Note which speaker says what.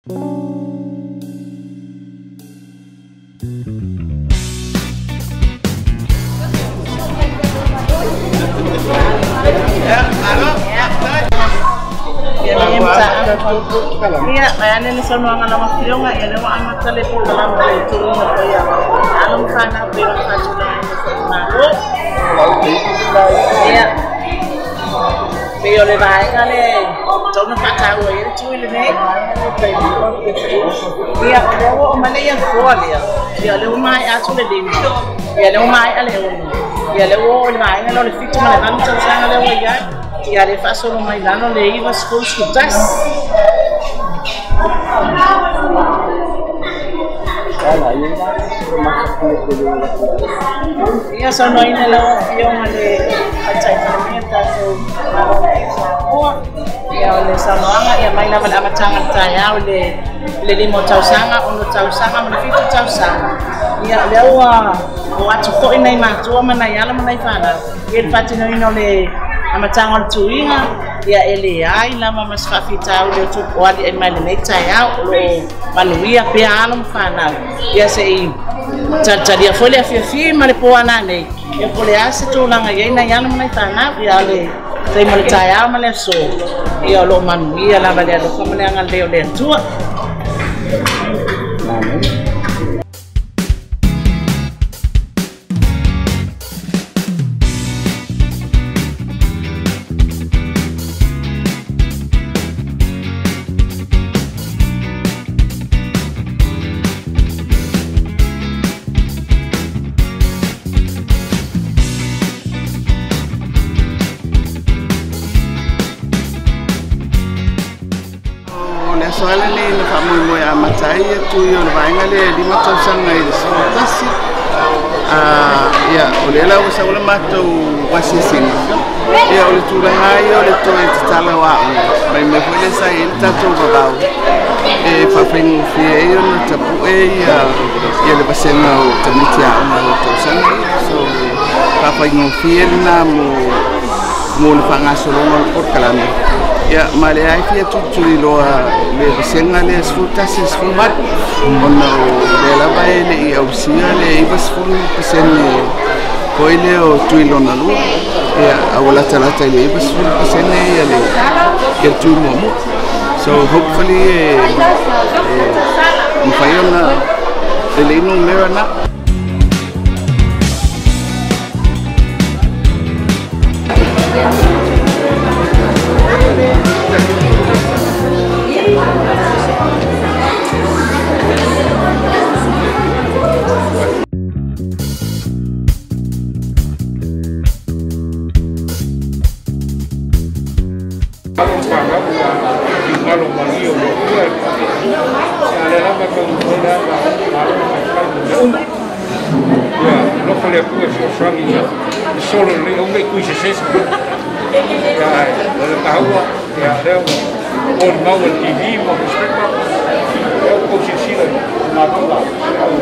Speaker 1: Ia, vaeane le saunoaga a lau Afioga, ia lea ua amata le polokalame o le tuuina foi o alo ma fanau pei ona faatulagaina foi e le Malo. Ia, pei o le vaega lea e tatau ona faataua i ai le tui lenei. Ia, o lea ua oo mai le Year 4 lea, ia o lea ua maea atu le 5, ia lea ua maea le 6, ia lea ua oo i le vaega lea o le 7 ma le 8 tausaga lea ua i ai, ia lea e faasolo mai lalo le 9, 10, 11. Ia saunoaina lau Afioga le Tamaitai Palemia o le tatou Malo o Samoa. Ia o le saunoaga ia mai lava le amataga o le taeao i le 5 tausaga, 6 tausaga ma le 7 tausaga. Ia o lea ua o atu foi nai matua ma nai alo ma nai fanau i le faatinoina o le amataga o le tuiga. Ia e leai lava ma se faafitauli o tupu o aliae mai lenei taeao, o lo o manuia pea alo ma fanau. Ia se i talitalia foi le afiafi ma le po ananei, ia po o le a se tulaga i ai nai alo ma nai fanau. Ia o le taimi o le taeao ma le aso, ia o lo o manuia lava le alofa ma le agalelei o le Atua.
Speaker 2: O le aso ala lenei na faamoemoe e amata ai ia tui o le vaega lea e 5 tausaga i le 11. Ia, o lea la ua sau le matou asiasiga. Ia, o le tulaga ia o le toe tatala o aoga, mai mea foi lea sa i ai le tatou vavau, e faafaigofie ai ona tapue ia le vasega o tamaiti aoga o tausaga ia. So, faafaigofie lena mo le faagasologa o le polokalame. Ia, ma le ai fia tulituliloa le vasega lea 11 18, ona o lea lava e le i ausia le 90% foi lea o tui lona lua. Ia, a ua latalata i le 90% ia le tui muamua. So, hopefully e mafai ona lelei numera na.
Speaker 3: Alo fanau ua finagalo malie o le Atua e a lea lava e taumafai lea malo ma faifai ma mea uma. Ia alofa le Atua e fesoasoani ia solo lelei aua ne i tui sese se ia ae o le taua ia lea ua molimau e le TV ma newspaper lea ua tou silasila i matou la au.